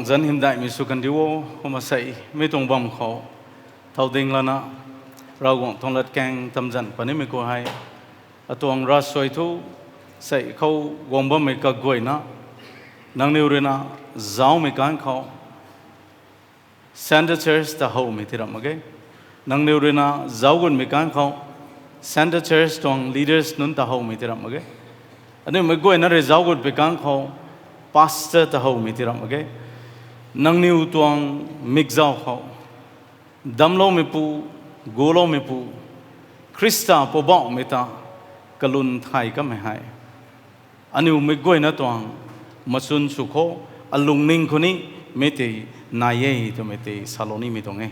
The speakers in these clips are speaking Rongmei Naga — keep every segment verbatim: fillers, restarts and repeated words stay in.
Zanc hymdaihmei sw kandiu o, kumna sei mi tuang bam khou thow ding lana, Ravguangc tuang latkaeng tamzanh punimei khou hei, atuang ravsuai thu, sei khou guang bammei kaguayna, nangniw ruina zaumei kan khou, Center Church ta howmei ti ramh mak ge. Nangniw ruina zauc gutmei kan khou, Center Church tuang leaders nunc ta howmei ti ramh mak ge. Aniu meic guayna rui zauc gutmei kan khou, pastor ta howmei ti ramh mak ge. Nangniw tuang mikzau khou, damcloumeipu, guloumeipu, Khrista Poubauhmei ta kalun thay kamei hei, aniu meic guayna tuang machun sw khou, alungning khou ni mi tei nai e twmei tei salou nimei tuang e.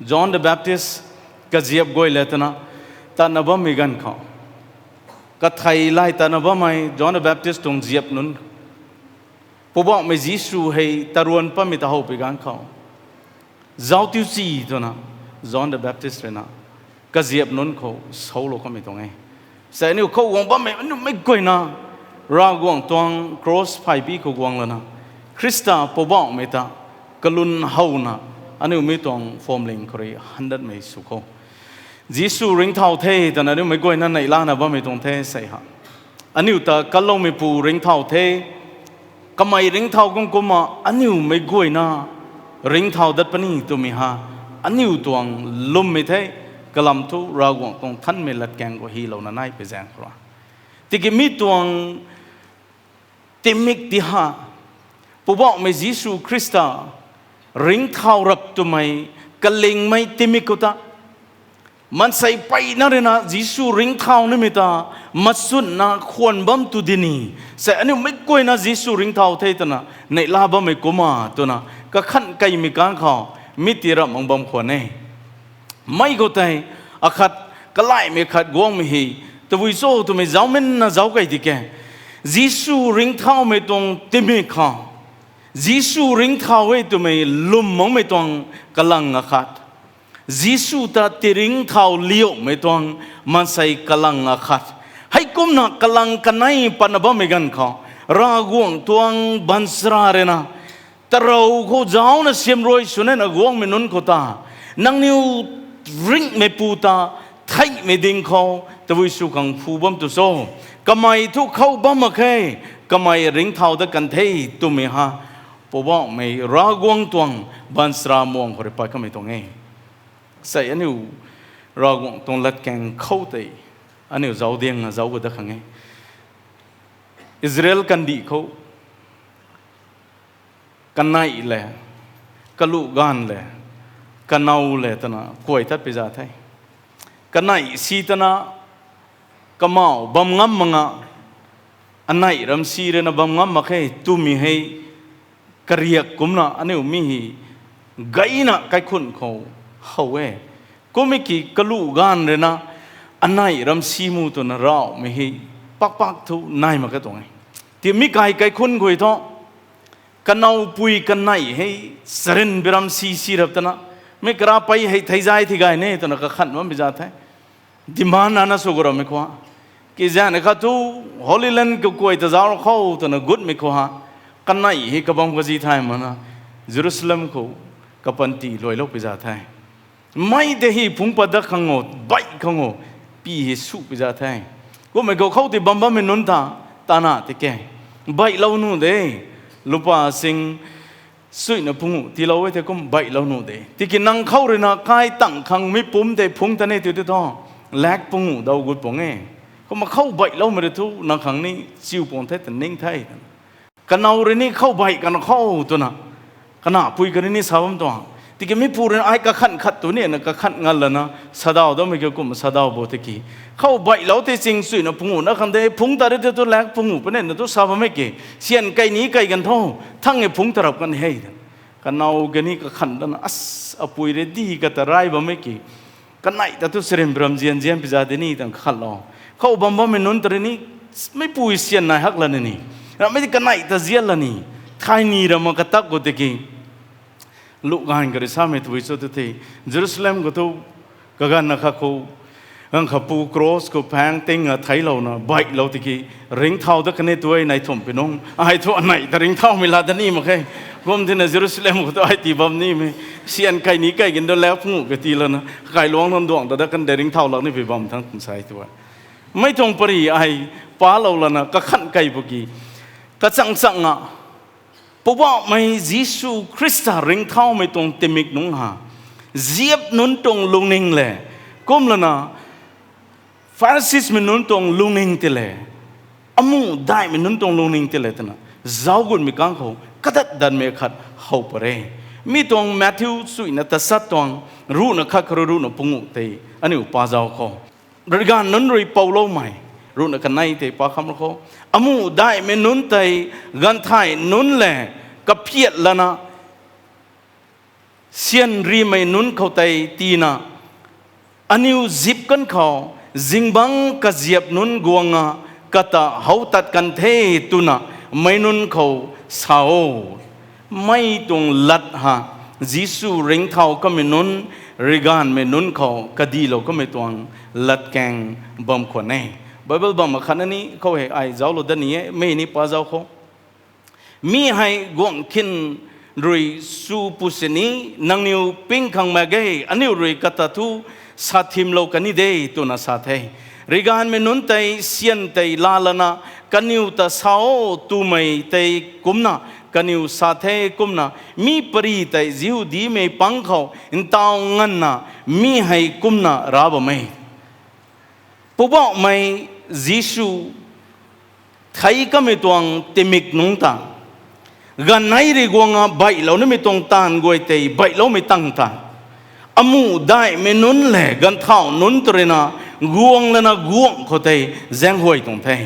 John the Baptist kaziap guay le twna tatna bammei ganv khou, kathei lay tatna bammei John the Baptist tuang ziap nunc, Poubauhmei Jisu hei taruan patmei ta howpui ganv khou, zauc tiu si twna John the Baptist ruina kaziap nunc khou soulou kamei tuang e. Sei aniu khou guang bammei aniu meic guayna Ravguangc tuang cross phaybi khou guang lana, Khrista Poubauhmei ta kalun howna, aniu mi tuang phuamling khou rui handatmei sw khou, Jisu ringcthau the twna aniu meic guayna neihlana bammei tuang the sei ha. Aniu ta kanloumeipu ringcthau the, kamei ringcthau kum kumna aniu meic guayna ringcthau dat puni twmei ha, aniu tuang lwmmei the, kalam thu Ravguangc tuang nthanmei latkaeng khou hylouna nai pui zaeng khou ra. Tiki mi tuang tingmik ti ha, Poubauhmei Jisu Khrista ringcthau rap twmei kalingmei tingmik khou ta, maansei peyna ruina Jisu ringcthau nimei ta machunna khwan bam tu di ni, sei aniu meic guayna Jisu ringcthau the twna neihla bammei kumna twna kakhanh keymei kan khou, mi ti ramh mak bam khwan e. Mei khou tei, akhat, kalaihmei khat guangmei hei tabui cho twmei zaucminna zauc key di ke, Jisu ringcthaumei tuang tingmik khou, Jisu ringcthau e twmei lwm makmei tuang kalang akhat, Jisu ta tiringcthau liaumei tuang maansei kalang akhat. Heikumna kalang kanei patna bammei ganv khou, Ravguangc tuang baanchara ruina tarou khou zaucna siamruai swnina guangmei nunc khou ta, nangniw ringhmeipu ta theihmei ding khou tabui sw khang phu bam tu cho? Kamei thu khou bam mak khe, kamei ringcthau dat kan the twmei ha, Poubauhmei Ravguangc tuang baanchara muang khou rui pat kamei tuang e. Sei aniu Ravguangc tuang latkaeng khou tei aniu zauc diangna zauc gu dat khang e. Israel kandih khou kaneih le, kaluh ganv le, kanow le twna kuay tat pi za the. Kaneih si twna kamau bam ngam mak nga, aneih ram si ruina bam ngam mak khe twmei hei kariak kumcna aniu mi hei gayna kaikhunc khou how e. Kummei ki kaluh ganv ruina aneih ram si mu twna ravmei hei pakpak thu nai mak ka tuang e. Tiki mi kai kaikhunc khou thu, kanow pui kaneih hei charyn bi ram si si rap twna, mi kara pei hei thei zay thi gay ne twna kakhanh bam pi za the. Demand ana sw gu rammei khou, kizanc khat thu Holy Land kakuay ta zauc ra khou twna gutmei khou ha, kaneih hei kabam kazi thay makna Jerusalem khou kapanty luailou pi za the. Mei tei hei phungc pat dat khang o, baih khang o, pi hei su pi za the. Kummei khou khou tei bam bammei nunc ta, tana tiki baihlou nuh de, lupa sing suina pungu tiilou e tei kum baihlou nuh de. Tiki nang khou ruina kai tang khang mi pumc tei phungc ta ne tiu ti thu, lak pungu daw gut pung e. Kumna khou baihloumei rui thu nang khang ni chiu pung the ta ning the. Kanow rui ni khou baih kan khou twna, kanapui kani ni sa bam tuang. Tiki mi pu rui ai kakhanh khat tu nina kakhanh ngal lana sadaw dammei ki kum sadaw bo tiki, khou baihlou tei ching suina pungu na khang de, phungc ta ri tei thu lak pungu puni na thu sa bammei ki, syan kai ni kai kan tho, thang e phungc ta rap kan he. Kanow kani kakhanh lana, as, apui rui di kata rai bammei ki, kaneih ta thu charyn bi ram zian zian pi za de ni twna kakhanlou. Khou bam bammei nunc ta rui ni, meipui syan nai hak lana ni, ramei kaneih ta zian lana ni, thay ni ram ma katak khou tiki, luh ganv kha rui samei tabui cho tu the, Jerusalem khou thu kaganv na kha khou, ganv kha pu cross khou phaeng ting a theiclouna baihlou tiki, ringcthau dat kan e tu e nai thumh pi nung, ai thu aneih ta ringcthaumei la dat ni mak khe. Kum tina Jerusalem khou tu ai tii bam nimei, syan kai ni kai gin do lak phungu kati lana kailuang nunc duang ta dat kan de ringcthau lak ni pi bam thang kum sa e tu e. Mei tuang pari ai palou lana kakhan kai pw ki, kachang chang a, Poubauhmei Jisu Khrista ringcthaumei tuang timik nungc ha, ziap nunc tuang lungning le, kumlana Pharisimei nunc tuang lungning ti le, amuh daihmei nunc tuang lungning ti le twna, zauc gutmei kang khou kadat datmei khat how pare. Mi tuang Matthew chuina tasat tuang, ruhna khat khou rui ruhna pungu tei aniu pa zauc khou, riganv nunc rui pouloumei, ruhna kanei tei pa kham ra khou, amuh daihmei nunc tei, ganvthai nunc le, kaphiat lana, syan rimei nunc khou tei tina, aniu zip kan khou, zingbangc kaziap nunc guang a, kata how tat kan the twna, meic nunc khou sa o. Mei tuang lat ha, Jisu ringcthau kamei nunc, riganvmei nunc khou kadilou kamei tuang latkaeng bam khwan e. Bible bam akhat na ni khou hei ai zauclou dat ni e, mei ni pa zauc khou. Mi hei guangc khin rui sw pu sini, nangniw ping khang mak ge, aniu rui kata thu sa thimlou kan ni de, twna sa the. Riganvmei nunc tei syan tei laalana, kaniw ta sa o twmei tei kumcna, kaniw sa the kumna, mi pari tei Jihudimei pang khou ntaw nganvna, mi hei kumna ra bam e. Poubauhmei Jisu thei kamei tuang timik nungc ta, ganv nei rui guang a baihlou nimei tuang taanv guay tei baihloumei tang ta, amuh daihmei nunc le ganvthau nunc tw ruina, guang lana guangc khou tei zaenghuay tuang the.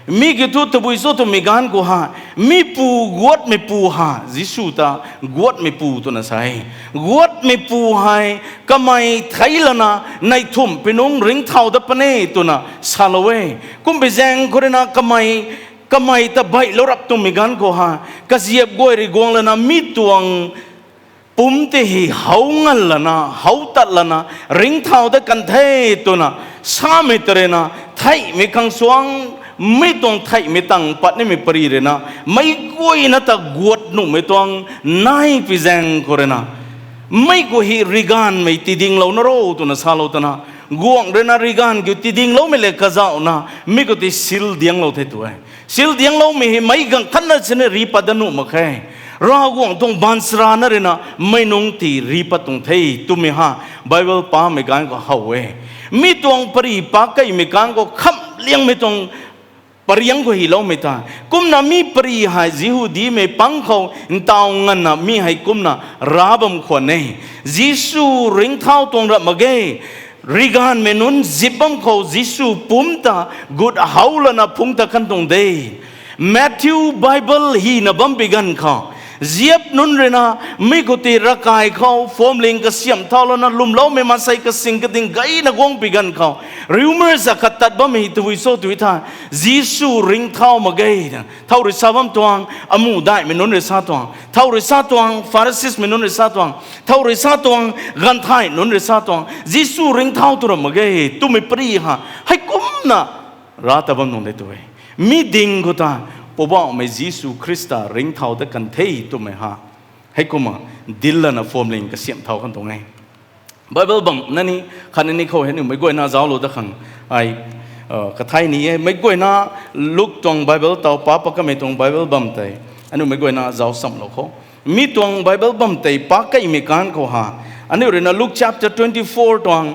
Mi kiu thu tabui cho twmei ganv khou ha, mi pu guatmei pu ha, Jisu ta guatmei pu twna sa e. Guatmei pu hei kamei thei lana, neih thumh pi nungc ringcthau dat puni twna salou e. Kumpui zaeng khou ruina kamei, kamei ta baihlou rap twmei ganv khou ha, kaziap guay rui guang lana mi tuang pumc tei hei how ngan lana, how tat lana, ringcthau dat kan the twna samei tw ruina, theihmei khang suang, mi tuang theihmei tang pat nimei pari ruina, meic guayna ta guat nuhmei tuang nai pi zaeng khou ruina, mei khou hei riganvmei tidinglouna ro twna salou tana, guangc ruina riganv kiu tidingloumei le kazauhna, mi khou tei seal dianglou the tu e. Seal diangloumei hei meic gaanv khatna sini ri pat dat nuh mak khe. Ravguangc tuang baanchara na ruina meic nungc tei ri pat tuang the twmei ha, Bible pamei ganv khou how e. Mi tuang pari pac keymei ganv khou khamhliangmei tuang pariang khou hyloumei ta, kumna mi pari hei Jihudimei pang khou ntaw nganvna mi hei kumna ra bam khwan e. Jisu ringcthau tuang rap mak ge. Riganvmei nunc zip bam khou Jisu pumc ta gut how lana phungc ta kan tuang de. Matthew Bible hyna bam pi ganv khou, ziap nunc ruina, mi khou tei ravkai khou phwamling kasiamh thau lana lwmloumei maansei kasing kading gayna guang pi ganv khou, rumour sa khat tat bammei tabui cho tw tha, Jisu ringcthau mak ge. Thow rui sa bam tuang, amuh daihmei nunc rui sa tuang, thow rui sa tuang, Pharisimei nunc rui sa tuang, thow rui sa tuang, ganvthai nunc rui sa tuang, Jisu ringcthau tu ra mak ge twmei pari ha, heikumna ra ta bam nung de tu e. Mi ding khou ta, Poubauhmei Jisu Khrista ringcthau dat kan the twmei ha, heikumna dil lana phwamling kasiamh thau kan tuang e. Bible bam na ni, khatni khou hei aniu meic guayna zauclou dat khang ai kathai ni e. Meic guayna Luk tuang Bible taw pa pac kamei tuang Bible bam tei aniu meic guayna zauc samlou khou, mi tuang Bible bam tei pac keymei ganv khou ha, aniu ruina Luke chapter twenty four tuang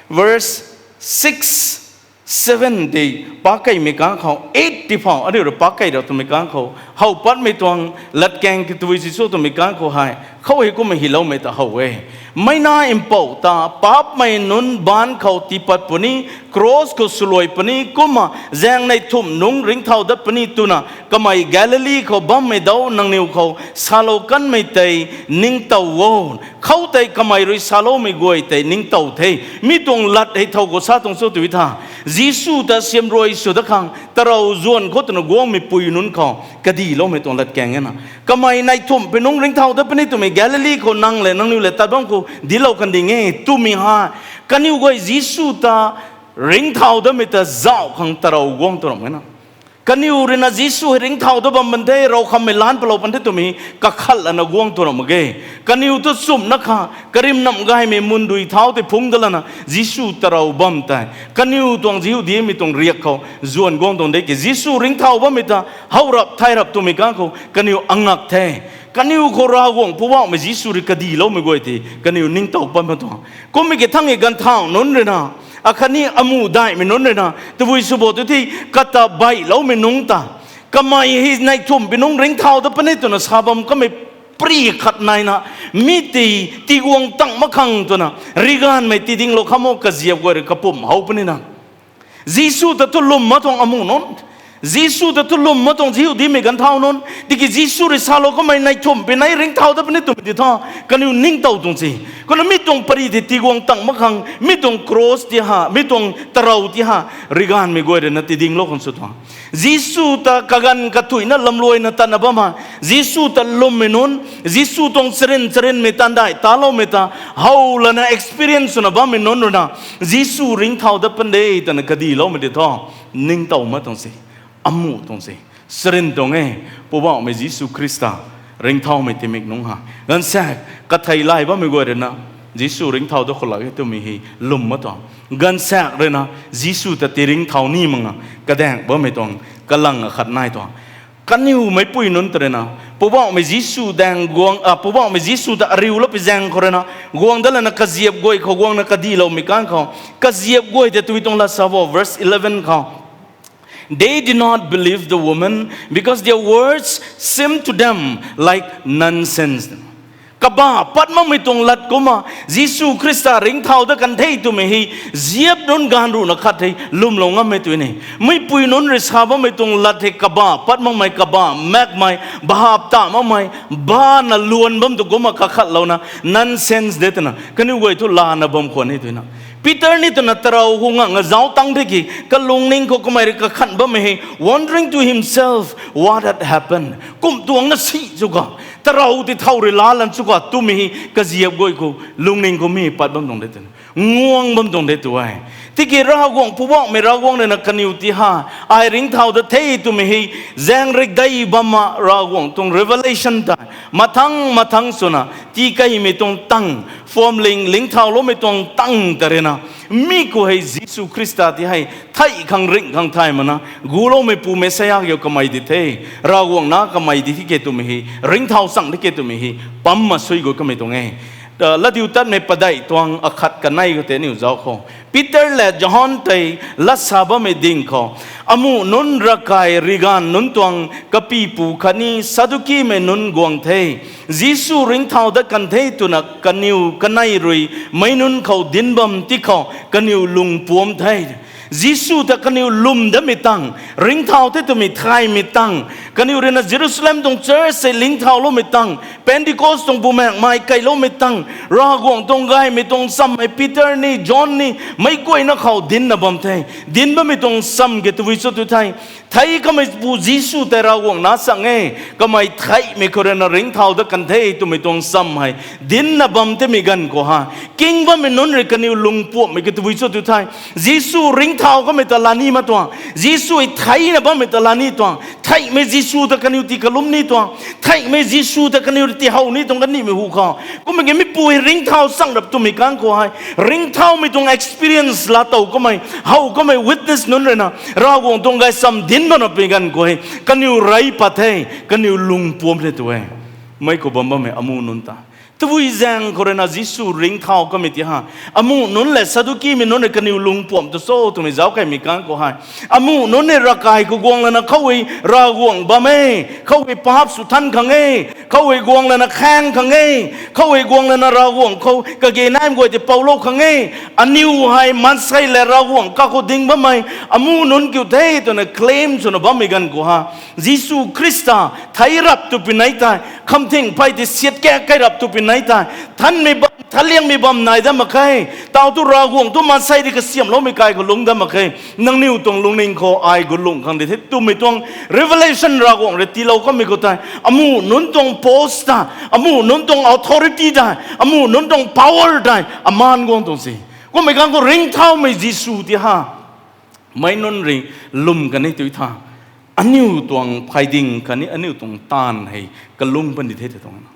verse six, seven tei pac keymei ganv khou, eight tiphou aniu rui pac key ra twmei ganv khou how patmei tuang latkaeng kiu tabui cho twmei ganv khou hei khou hei kumna hyloumei ta how e. Meic Nac Mpouh ta paapcmei nunc baanc khou tiipat puni, cross khou swluai puni, kumna zaeng neih thumh nungc ringcthau dat puni twna kamei Galili khou bammei dau nangniw khou salou kanmei tei ningtow o. Khoutei kamei rui saloumei guay tei ningtow the. Mi tuang lat hei thow khou sa tuang cho tw tha, Jisu ta siamruai sw dat khang tarou zuan khou twna guangmei pui nunc khou kadiloumei tuang latkaeng e na. Kamei neih thumh pi nungc ringcthau dat puni twmei Galili khou nang le nangniw le tat bam khou diclou kan ding e twmei ha, kaniw guay Jisu ta ringcthau datmei ta zauh khang tarou guang tw ram e na. Kaniw rui na Jisu hei ringcthau dat bam pan the, rav khammei lan palou pan the twmei kakhat lana guang tu ra mak ge. Kaniw tu chumna kha, karimnamh gaymei mundui thau tei phungc dat lana Jisu tarou bam tei kaniw tuang Jihudimei tuang riak khou zuan guang tuang de ki, Jisu ringcthau bammei ta how rap thay rap twmei kang khou kaniw angak the. Kaniw khou Ravguangc Poubauhmei Jisu rui kadiloumei guay tei kaniw ningtow pat mak tuang. Kummei ki thangc e ganvthau nunc rui na, akhatni amuh daihmei nunc rui na tabui sw bo tu the, kata baihloumei nungc ta, kamei hei neih thumh pi nungc ringcthau dat puni twna sa bam kamei pri khat naina, mi tei tiguang tang mak khang twna riganvmei tidinglou kham o, kaziap guay rui kapumc how puni na. Jisu ta thu lwm mak tuang amuh nunc, Jisu ta thu lwm mak tuang Jihudimei ganvthau nunc, tiki Jisu rui salou kamei neih thumh pi nai ringcthau dat puni twmei ti tho, kaniw ningtow tuang se. Kumna mi tuang pari tei tiguang tang mak khang, mi tuang cross ti ha, mi tuang tarou ti ha, riganvmei guay rui na tidinglou khang sw tuang. Jisu ta kaganv kathuina lamluaina tatna bam ha, Jisu ta lwmmei nunc, Jisu tuang charyn charynmei tandaih taloumei ta how lana experience swna bammei nunc rui na, Jisu ringcthau dat pan de twna kadiloumei ti tho, ningtow mak tuang se, amuh tuang se, charyn tuang e. Poubauhmei Jisu Khrista ringcthaumei timik nungc ha, gaanvsaekc kathei lay bammei guay rui na Jisu ringcthau dat khou lak e twmei hei lwm mak tuang. Gaanvsaekc rui na Jisu ta ti ringcthau ni mak nga kadaeng bammei tuang kalang akhat nai tuang. Kaniw meicpui nunc ta rui na Poubauhmei Jisu daeng guang, a, Poubauhmei Jisu ta ariulou pi zaeng khou rui na guang dat lana kaziap guay khou guangna kadiloumei kang khou, kaziap guay tei tui tuang lat sa bo, verse eleven khou, They did not believe the woman because their words seemed to them like nonsense. Kabah pat makmei tuang lat kumna Jisu Khrista ringcthau dat kan the twmei hei ziap nunc gaanv ruhna khat hei lwmlou ngammei tw e. Meicpui nunc rui sa bammei tuang lat hei kabah pat makmei, kabah makmei, bahap ta makmei, bana luan bam tu kumna kakhatlouna nonsense de twna kaniw guay thu lana bam khwan e twna. Peter ni twna tarou hu ngangna zauc tang the ki, kalungning khou kamei rui kakhan bammei hei, wondering to himself what had happened. Kum tuang na si chu ka, tarou tei thow rui laa lan chu ka twmei hei kaziap guay khou lungning khou mi pat bam tuang de twna, nguang bam tuang de tw e. Tiki Ravguangc Poubauhmei Ravguangc rui na kaniw ti ha, ai ringcthau dat the twmei hei zaeng rikdei bamna Ravguangc tuang revelation tei mathang mathang swna tii keymei tuang tang, phuamling lingcthauloumei tuang tang ta rui na, mi khou hei Jisu Khrista ti hei theih khang ringh khang thay makna guloumeipu Messiah kiu kamei di the, Ravguangc Nac kamei di thi ke twmei hei, ringcthau chang di ke twmei hei pam ma sui gut kamei tuang e. Latdiutatmei padeih tuang akhat kanei khou tei aniu zauc khou, Peter lev Johan tei lat sa bammei ding khou, amuh nunc ravkai riganv nunc tuang kapypu khatni Saddukimei nunc guang the. Jisu ringcthau dat kan the twna kaniw kanei rui meic nunc khou dinc bam ti khou kaniw lungpuam the. Jisu ta kaniw lwm datmei tang, ringcthau the twmei thaymei tang, kaniw rui na Jerusalem tuang church hei lingcthauloumei tang, Pentecost tuang bumaengmei keyloumei tang, Ravguangc tuang gaymei tuang chammei Peter ni, John ni, meic guayna khou dincna bam the. Dinc bammei tuang cham ke tabui cho tu the, thei kameipu Jisu tei Ravguangc Nac chang e, kamei theihmei khou rui na ringcthau dat kan the twmei tuang cham hei dincna bam temei ganv khou ha, king bammei nunc rui kaniw lungpuammei ke tabui cho tu the. Jisu ringcthau kamei ta laa ni mak tuang, Jisu hei theihna bammei ta laa ni tuang, theihmei Jisu ta kaniw tii kalum ni tuang, theihmei Jisu ta kaniw tii how ni tuang kanimei hu khou. Kummei ki mipu hei ringcthau chang rap twmei kang khou hei, ringcthaumei tuang experience laa tow kamei, how kamei witness nunc rui na, Ravguangc tuang gaychamv dinc bam rapmei ganv khou hei, kaniw rey pat the, kaniw lungpuam the tw e. Meic khou bam bammei amuh nunc ta, tabui zaeng khou rui na Jisu ringcthau kamei ti ha, amuh nunc lev Saddukimei nunc rui kaniw lungpuam tu cho twmei zauc keymei kang khou hei, amuh nunc ni ravkai khou guang lana khou hei Ravguangc bam e, khou hei paap sw than khang e, khou hei guang lana khaeng khang e, khou hei guang lana Ravguangc khou kage naimei guay tei poulou khang e, aniw hei maansei lev Ravguangc kakhou ding bammei amuh nunc kiu the twna claim swna bammei ganv khou ha, Jisu Khrista thei rap tw pi nei tei, khamthing phey tei siat kak key rap tw pi nei tei, thanmei bam, thanliangmei bam nai dat mak khe, tau tu Ravguangc tu maansei rui kasiamhloumei kai khou lungc dat mak khe, nangniw tuang lungning khou ai gut lungh khang di the twmei tuang revelation Ravguangc rui tiilou kamei khou tei, amuh nunc tuang post ta, amuh nunc tuang authority tei, amuh nunc tuang power tei amaan guang tuang se. Kummei kang khou ringcthaumei Jisu ti ha, meic nunc rui lwm kan e tu tha, aniu tuang phayding khatni aniu tuang taanv hei kalung pandi the tei tuang na.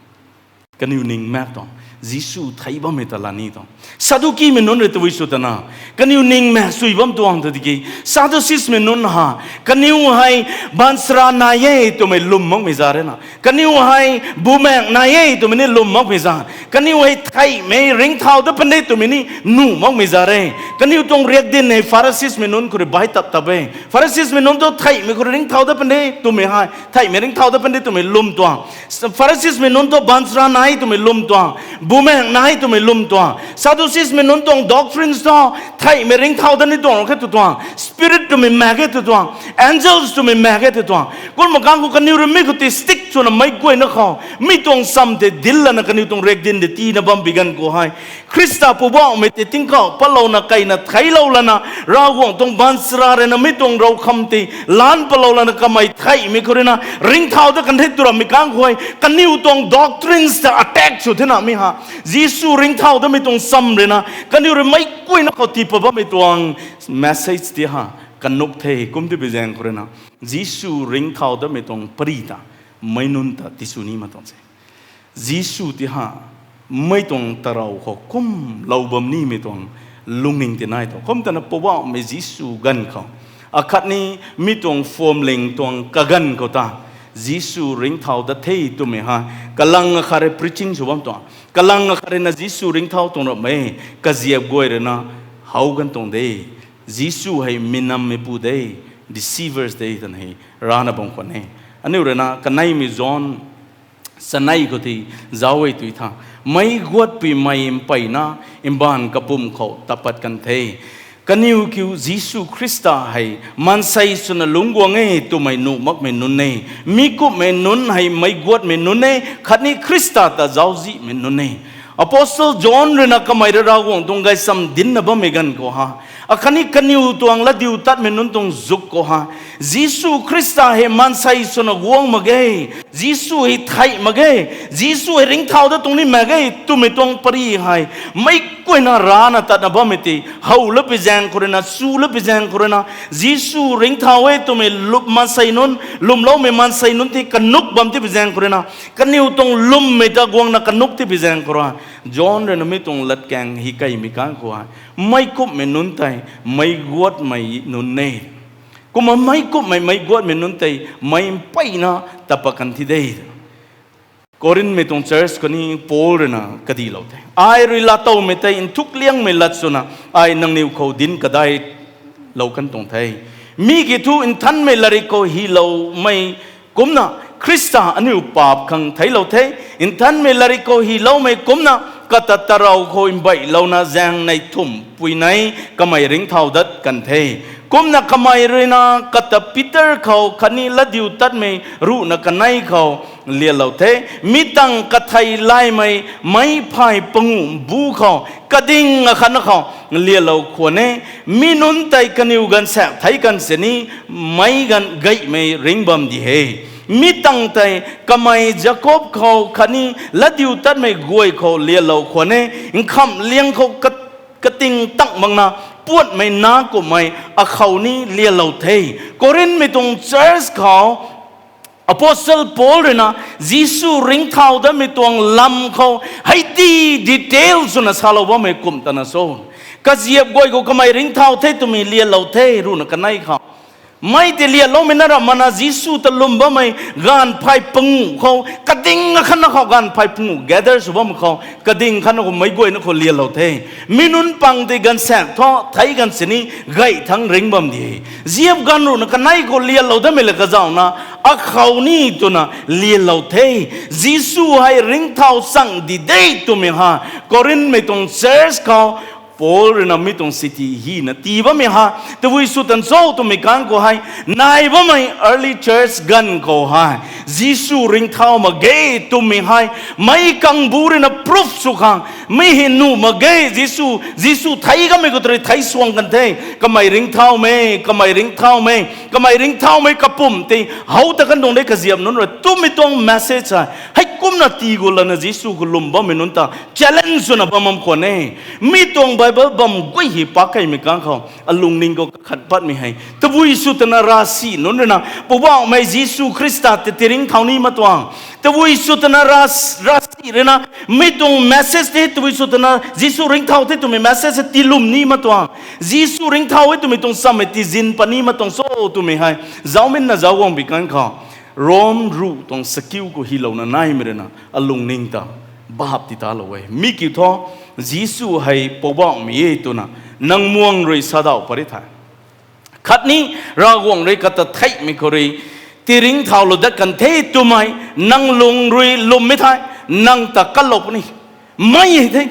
Kaniw ning maek tuang, Jisu thei bammei ta la ni tuang. Saddukimei nunc rui tabui sw tana, kaniw ning maek sui bam tuang ta tiki, Sadduceesmei nunc ha, kaniw hei baanchara nai e twmei lwm makmei za rui na, kaniw hei bumaeng nai e twmei ni lwm makmei za, kaniw hei theihmei ringcthau dat pandi twmei ni nuh makmei za re. Kaniw tuang riakdanv hei Phariseesmei nunc khou rui bai tap tap e. Phariseesmei nunc tu theihmei khou rui ringcthau dat pandi twmei hei, theihmei ringcthau dat pandi twmei lwm tuang. Phariseesmei nunc tu baanchara nai twmei lwm tuang, bumaeng nai twmei lwm tuang. Sadduceesmei nunc tuang doctrines tu theihmei ringcthau dat ni tuang rou khe tw tuang, spirit twmei maek e tw tuang, angels twmei maek e tw tuang. Kumna kang khou kaniw rui mi khou tei stick swna meic guayna khou mi tuang sam tei dil lana kaniw tuang riakdanv tei tiina bam bi ganv khou hei, Khrista Poubauhmei tei tingkauh patlouna kaina theiclou lana, Ravguangc tuang baanchara rui na mi tuang ravkham tei lan patlou lana kamei theihmei khou rui na ringcthau dat kan the tw rammei kang khou hei, kaniw tuang doctrines ta attack sw thena mi ha. Jisu ringcthau datmei tuang sam rui na kaniw rui meic guayna khou tii pat bammei tuang message tei ha, kanuk the. Kum tei bi zaeng khou rui na, Jisu ringcthau datmei tuang pari ta, meic nunc ta tisw ni mak tuang se. Jisu tei ha, mei tuang tarou khou kumlou bam nimei tuang lungning tei nai tuang. Kum tana Poubauhmei Jisu ganv khou, akhatni mi tuang phwamling tuang kaganv khou ta, Jisu ringcthau dat the twmei ha, kalang akhat rui preaching sw bam tuang. Kalang akhat rui na Jisu ringcthau tuang rammei, kaziap guay rui na how kan tuang de. Jisu hei minammeipu de, deceivers de twna hei rana bam khwan e. Aniu rui na kaneimei John chanei khou tei zauc e tui tha, meic guatpuimei mpeyna mbaanv kapumc khou tat pat kan the. Kaniw kiu Jisu Khrista hei maansei swna lungc guang e twmei nuh makmei nunc e. Mi kumhmei nunc hei meic guatmei nunc e, khatni Khrista ta zauczihmei nunc e. Apostle John rui na kamei rui Ravguangc tuang gaysam dincna bammei ganv khou ha, akhatni kaniw tuang latdiutatmei nunc tuang zuk khou ha, Jisu Khrista hei maansei swna guang mak ge, Jisu hei theih mak ge, Jisu hei ringcthau dat tuang ni mak ge twmei tuang pari hei, meic guayna rana tatna bammei tei how la pi zaeng khou rui na, su la pi zaeng khou rui na, Jisu ringcthau e twmei lup maansei nunc, lwmloumei maansei nunc tei kanuk bam tei pi zaeng khou rui na, kaniw tuang lwmmei ta guangna kanuk tei pi zaeng khou rui, John rui na mi tuang latkaeng hei kaimei kang khou hei, meic kumhmei nunc tei meic guatmei nunc e. Kumna meic kumhmei meic guatmei nunc tei meic mpeyna tat pat kan thi de. Korinthmei tuang church khou ni Paul rui na kadihlou the. Ai rui laatowmei tei nthuk liangmei lat swna ai nangniw khou dinc kadai lou kan tuang the. Mi ki thu nthanmei latrik khou hyloumei kumcna Khrista aniu paap khang theiclou the. Nthanmei latrik khou hyloumei kumcna kata tarou khou mbeihlouna zaeng nei thumh pui nei kamei ringcthau dat kan the. Kumna kamei rui na kata Peter khou khatni latdiutatmei ruhna kanei khou lialou the. Mi tangv kathei laymei meicphay panguh bu khou kading akhatna khou lialou khwan e. Mi nunc tei kaniw gaanvsaekc theic kan sini meic ganv gaymei ringc bam di he. Mi tangv tei kamei Jakob khou khatni latdiutatmei guay khou lialou khwan e. Nkhamh liang khou kat- kating tang makna puatmei na kumhmei akhou ni lialou the. Korinthmei tuang church khou Apostle Paul rui na Jisu ringcthau datmei tuang lam khou hei di detail swna salou bammei kumh tana so, kaziap guay khou kamei ringcthau the twmei lialou the ruhna kanei khou. Mei tei lialoumei na ramh mana Jisu ta lwm bammei gaanvphay panguh khou kading akhatna khou gaanvphay panguh gather sw bammei khou kading khatna khou meic guayna khou lialou the. Mi nunc pang tei gaanvsaekc thu theic kan sini gay thangc ringc bam di. Ziap ganv ruhna kanei khou lialou datmei la kazauhna akhou ni twna lialou the. Jisu hei ringcthau chang di de twmei ha Korinthmei tuang church khou Paul rui na mi tuang city hina tii bammei ha, tabui sw tan cho twmei kang khou hei, nai bammei early church ganv khou hei, Jisu ringcthau mak ge twmei hei, meic kangbu rui na proof sw khang, mi hei nuh mak ge Jisu, Jisu thei kamei khou tari thei suang kan the, kamei ringcthaumei, kamei ringcthaumei, kamei ringcthaumei kapumc tei how ta kan tuang de kaziap nunc rui twmei tuang message hei, heikumna tii gu lana Jisu khou lwm bammei nunc ta challenge swna bam bam khwan e. Mi tuang Bible bam guay hei pak keymei kang khou alungning khou kakhat patmei hei tabui sw twna ravsic nunc rui na Poubauhmei Jisu Khrista ta tiringcthau ni mak tuang. Tabui sw twna ras ravsic rui na mi tuang message tei tabui sw twna Jisu ringcthau the twmei message hei tiilwm ni mak tuang. Jisu ringcthau e twmei tuang chammei tiizin pat ni mak tuang cho twmei hei zauminna zauc guang bi kang khou Rom ruh tuang sakiu khou hylouna naimei rui na alungning ta bap ti talou e. Mi kiu thu, Jisu hei Poubauhmei e twna nang muang rui sadauh pary the. Khatni Ravguangc rui kata theihmei khou rui tiringcthaulou dat kan the twmei nang lung rui lwmmei thei nang ta katlou puni. Mei hei the.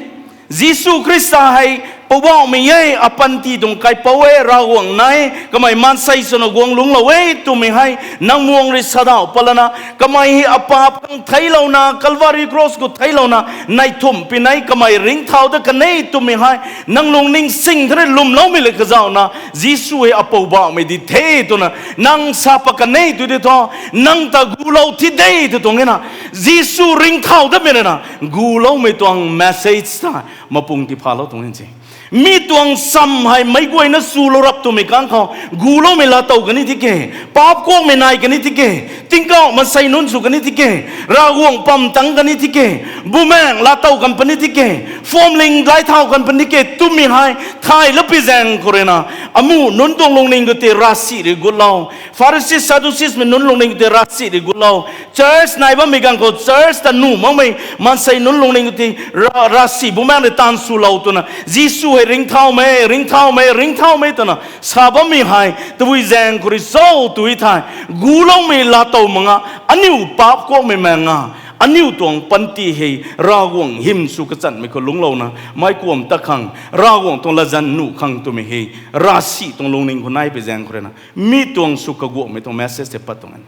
Jisu Khrista hei Poubauhmei e, apanty tuang kaipouc e, Ravguangc nai e, kamei maansei swna guang lungclou e twmei hei nang muang rui sadauh patlana, kamei hei apaap khang theiclouna, Calvary Cross khou theiclouna, neih thumh pin e, kamei ringcthau dat kan e twmei hei nang lungning sing thena lwmloumei le kazauhna, Jisu hei aPoubauhmei di the twna nang sa pat kan e tw di thu, nang ta gulou thi de tw tuang e na. Jisu ringcthau datmei rui na guloumei tuang message ta mapung tiphalou tuang e se. Mi tuang cham hei meic guayna swlou rap twmei kang khou guloumei laatow kan ni tiki, paap kuakmei nai kan ni tiki, tingkauh maansei nunc sw kan ni tiki, Ravguangc pam tang kan ni tiki, bumaengh laatow kan puni tiki, phuamling daic thau kan puni tiki twmei hei thay lou pi zaeng khou rui na, amuh nunc tuang lungning khou tei ravsic rui gutlou, Pharisi Sadduceesmei nunc lungning khou tei ravsic rui gutlou, church nai bammei ganv khou church ta nuh makmei maansei nunc lungning khou tei ra- ravsic bumaengh rui taanv swlou twna Jisu hei ringcthaumei, ringcthaumei, ringcthaumei twna sa bammei hei tabui zaeng khou rui cho tw thei, guloumei laatow mak nga, aniu paap kuakmei mak nga, aniu tuang panty hei Ravguangc hym sw kachanmei khou lungclouna meic kuam tat khang, Ravguangc tuang latzan nuh khang twmei hei ravsic tuang lungning khou nai pi zaeng khou rui na, mi tuang sw kaguangmei tuang message tei pat tuang e.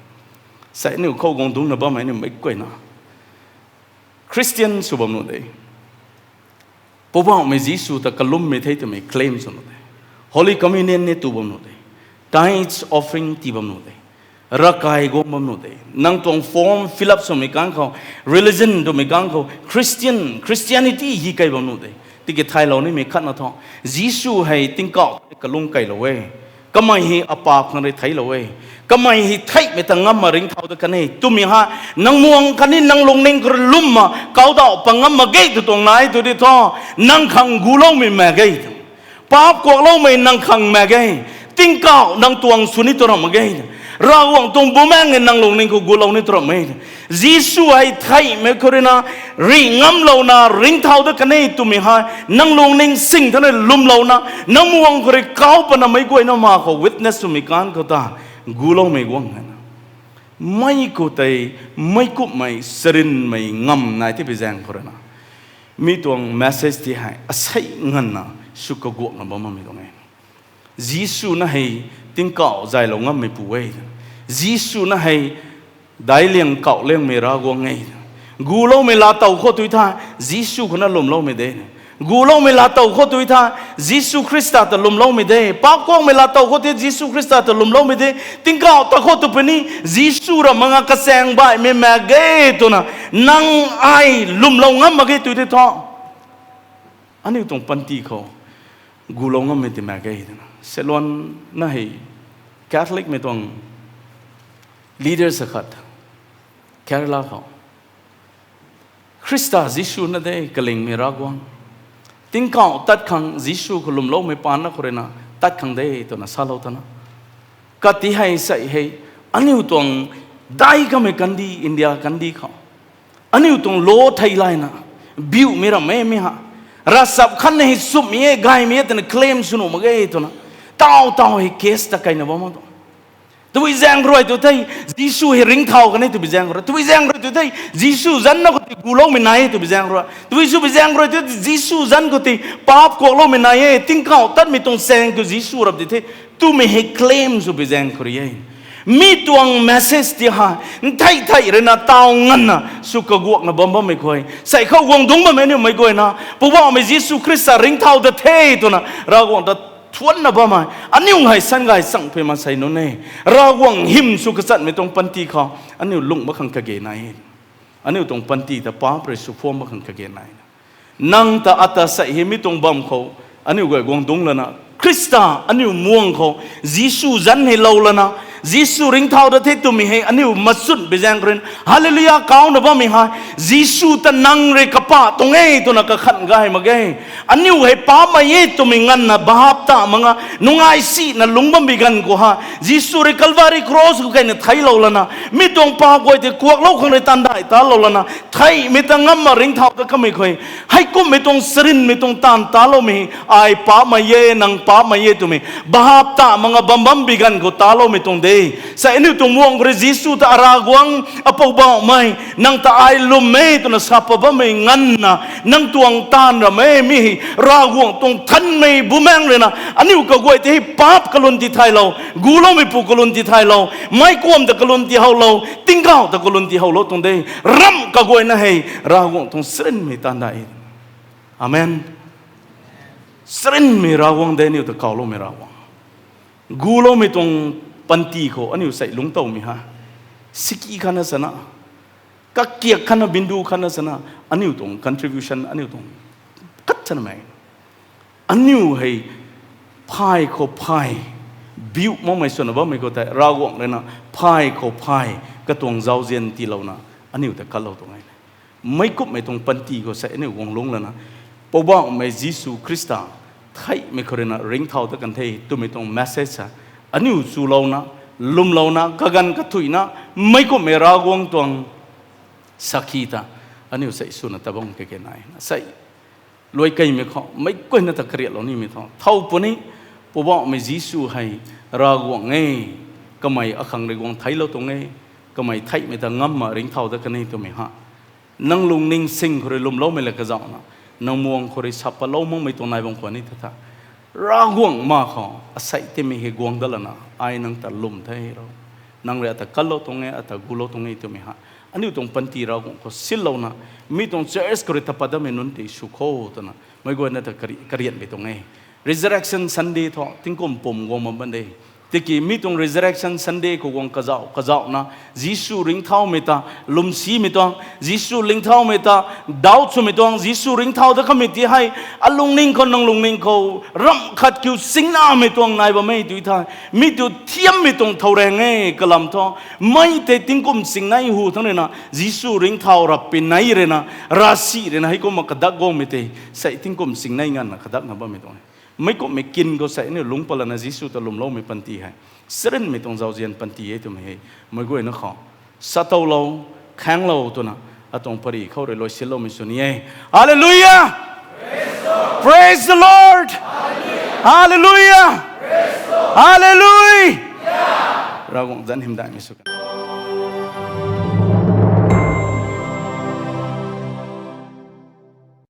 Sei aniu khou guang dungcna bammei aniu meic guayna Christian sw bam nuh de. Poubauhmei Jisu ta kalummei the twmei claim sw nuh de. Holy Communion ni tu bam nuh de. Tithes, offering tii bam nuh de. Ravkai guang bam nuh de. Nang tuang form fill up swmei kang khou, religion twmei kang khou, Christian, Christianity hi kai bam nuh de. Tiki thaylou nimei khatna thu, Jisu hei tingkauh kalung kailou e. Kamei hei apaap khang rui theiclou e. Kamei hei theihmei ta ngamna ringcthau dat kan e twmei ha, nang muang khatni nang lungning khou rui lwmna kaudauh pat ngam mak ge tw tuang nai tw di thu, nang khang guloumei mak ge. Paap kuakloumei nang khang mak ge. Tingkauh nang tuang sw ni tw ram mak ge. Ravguangc tuang bumaengh e nang lungning khou gulou ni tw ram e. Jisu hei theihmei khou rui na, rih ngamlouna ringcthau dat kan e twmei hei nang lungning sing thena lwmlouna, nang muang khou rui kau patna meic guayna ma khou witness swmei kang khou ta guloumei guang e na. Mei khou tei, meic kumhmei, charynmei ngam nai tei pi zaeng khou rui na, mi tuang message tei hei asei nganvna sw kaguangna bam bammei tuang e. Jisu na hei tingkauh zaylou ngammeipu e. Jisu na hei daic liang kauh liangmei Ravguangc e. Guloumei laatow khou tw thei, Jisu khou na lwmloumei de. Guloumei laatow khou tw thei, Jisu Khrista ta lwmloumei de. Paap kuakmei laatow khou tei Jisu Khrista ta lwmloumei de. Tingkauh ta khou tw puni, Jisu ram mak nga kachaeng baihmei mak ge twna, nang ai lwmlou ngam mak ge tw di thu, aniu tuang panty khou gulou ngammei ti mak ge twna. Seluan na hei Catholicmei tuang leaders akhat, Kerala khou, Khrista Jisu na de kalingmei Ravguangc, tingkauh tat khang Jisu khou lwmloumei paan na khou rui na tat khang de twna salou tana. Kati hei sei hei, aniu tuang daic kamei kandih, India kandih khou, aniu tuang law thei layna biumei rammei mi ha, ravchap khatna hei chumhmei e, gaymei e twna claim sw nuh mak ge twna, taw taw hei case ta kaina bam mak tuang. Tabui zaeng rui tu thei, Jisu hei ringcthau kan e twbi zaeng rui. Tabui zaeng rui tu thei, Jisu zanc na khou tei guloumei nai e twbi zaeng rui. Tabui sw bi zaeng rui tu thei, Jisu zanc khou tei paap kuakloumei nai e, tingkauh tatmei tuang chaeng khou Jisu rap di the twmei hei claim sw bi zaeng khou rui e. Mi tuang message ti ha, nthei thei rui na taw nganvna sw kaguakna bam bammei khou, sei khou guang dungc bammei aniu meic guayna, Poubauhmei Jisu Khrista ringcthau dat the twna Ravguangc ta thuanna bammei aniu hei sangay changpui maansei nunc e. Ravguangc hym sw kachanmei tuang panty khou aniu lungh mak khang kage nai e. Aniu tuang panty ta paap rui sw phuam mak khang kage nai. Nang ta ata sei hei mi tuang bam khou Aniu guay guang dungc lana, Khrista aniu muang khou, Jisu zanc hei lou lana, Jisu ringcthau dat the twmei hei aniu machun bi zaeng khou rui, Hallelujah kauna bammei hei, Jisu ta nang rui kapah tuang e twna kakhan gay mak ge. Aniu hei paapmei e twmei nganvna bahap ta manga, nungai sina lungc bam bi ganv khou ha, Jisu rui Calvary cross khou keyna theiclou lana, mi tuang paap guay tei kuaklou khang rui taanv dai talou lana, theihmei ta ngamna ringcthau dat kamei khou, heikumhmei tuang charynmei tuang taanv taloumei, ai paapmei e, nang paapmei e twmei bahap ta manga bam bam bi ganv khou taloumei tuang de. Sa aniu tuang muang khou rui Jisu ta, Aravguangc, Apoubauhmei, nang ta ai lwm e twna sa pat bammei nganvna, nang tuang taanv ram e mi hei, Ravguangc tuang nthanmei Bumaengh rui na, aniu kaguay tei hei paap kalun tithaylou, guloumeipu kalun tithaylou, meic kuam ta kalun tihowlou, tingkauh ta kalun tihoulou tuang de. Ramh kaguayna hei, Ravguangc tuang charynmei taanv dai. Amen. Charynmei Ravguangc de, aniu ta kawloumei Ravguangc. Guloumei tuang panty khou aniu sei lungctowmei ha. Siki khatna sana, kakiak khatna, bindu khatna sana, aniu tuang contribution, aniu tuang kat chanmei. Aniu hei phay khou phay, biu makmei swna bammei khou tei, Ravguangc rui na phay khou phay, katuang zauzian tiilouna, aniu ta katlou tuang e. Meic kumhmei tuang panty khou sei aniu guang lungc lana, Poubauhmei Jisu Khrista, theihmei khou rui na ringcthau dat kan the twmei tuang message sa, aniu chulouna, lwmlouna, kaganv kathuina, meic kumhmei Ravguangc tuang sakhi ta, aniu sei swna tabang keke nai. Sei, luai keymei khou, meic guayna ta kariatlou nimei thu thow puni, Poubauhmei Jisu hei, Ravguangc e, kamei akhang rui guang theiclou tuang e, kamei theihmei ta ngamna ringcthau dat kan e twmei ha. Nang lungning sing khou rui lwmloumei la kazauhna, nang muang khou rui sa patlou makmei tuang nai bam khwan ni tha tha. Ravguangc ma khou, asei timei hei guang dat lana, ai nang ta lwm the ro. Nang rui ata katlou tuang e, ata gulou tuang e twmei ha. Aniu tuang panty Ravguangc khou sillouna, mi tuang church khou rui ta pat datmei nunc tei sw kho twna, meic guayna ta kari-, karianmei tuang e. Resurrection Sunday thu, tingkum pum guang bam ban de. Tiki mi tuang Resurrection Sunday khou guang kazauh, kazauhna, Jisu ringcthaumei ta, lwmsimei tuang, Jisu ringcthaumei ta, doubt swmei tuang, Jisu ringcthau dat kamei ti hei, alungning khou, nang lungning khou, ramh khat kiu singnamei tuang nai bam e tu tha, mi tu thiammei tuang thow rang e kalam thu, mei tei tingkum singnei hu thangc rui na, Jisu ringcthau rap pinei rui na, ravsic rui na, heikumna kadak guangmei tei, sei tingkum singnei nganvna kadakna bammei tuang e. Meic kumhmei kin khou sei aniu lungc pat lana Jisu ta lwmloumei panty hei, charynmei tuang zauzian panty e twmei hei, meic guayna khou, sa towlou, khaenglou twna, atuang pary khou rui luai sinloumei sw ni e. Hallelujah! Praise the Lord! Hallelujah! Hallelujah! Ravguangc zanc hymdaihmei sw kan.